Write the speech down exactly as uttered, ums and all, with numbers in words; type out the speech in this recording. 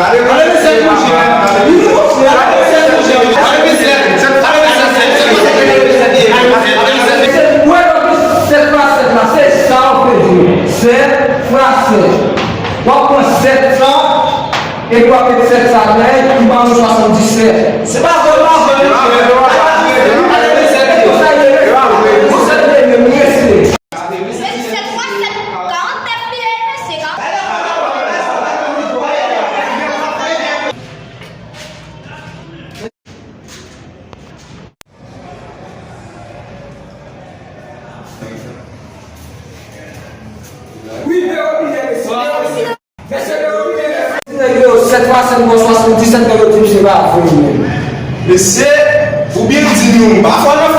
Gade, gade, mesye, bouje, men. Gade, mesye, bouje, men. Gade, mesye, gade, mesye, gade, mesye, gade, mesye, gade, mesye. Ou wè, sèt fwa sèt la, se sa w fè jwe. Sèt fwa sèt. W ap pran sèt sa, epi w ap met sèt sa dèyè, ki ba nou swasanndisèt. Se pa vre, pa vre, mesye. Gade, mesye, gade, mesye. Mesye, sèt fwa sèt, karannèf li ye, mesye, karannèf. Nèg yo, sèt fwa sèt bon swasanndisèt, nèg yo di m se pa vre menm. Mesye, ou byen di nou, pafwa nan